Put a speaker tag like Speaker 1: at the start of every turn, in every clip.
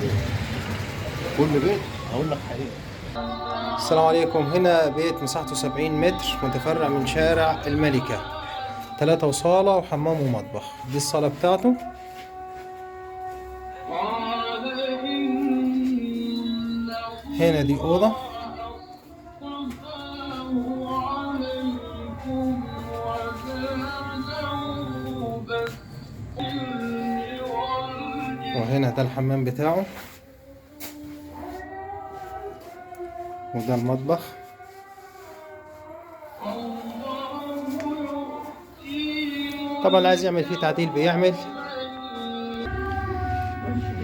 Speaker 1: بيت، كل بيت هقول لك حقيقة.
Speaker 2: السلام عليكم. هنا بيت مساحته 70 متر متفرع من شارع الملكة، 3 وصالة وحمام ومطبخ. دي الصالة بتاعته. هنا دي أوضة. وهنا ده الحمام بتاعه، وده المطبخ. طبعا اللي عايز يعمل فيه تعديل بيعمل.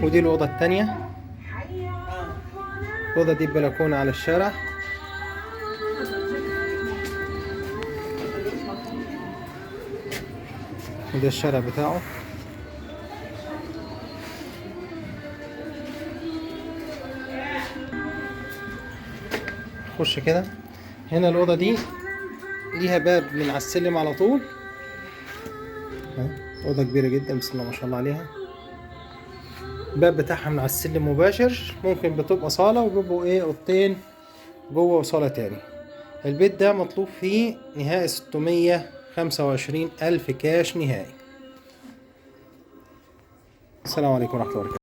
Speaker 2: ودي الأوضة التانية. الأوضة دي بلكونة على الشارع. وده الشارع بتاعه. خش كده. هنا الأوضة دي ليها باب من على السلم على طول. أوضة كبيرة جدا بسم الله ما شاء الله عليها. الباب بتاعها من على السلم مباشر. ممكن بتبقى صالة وبيبقوا أوضتين جوه وصالة تاني. البيت ده مطلوب فيه نهائي 625 ألف كاش نهائي. السلام عليكم ورحمة الله وبركاته.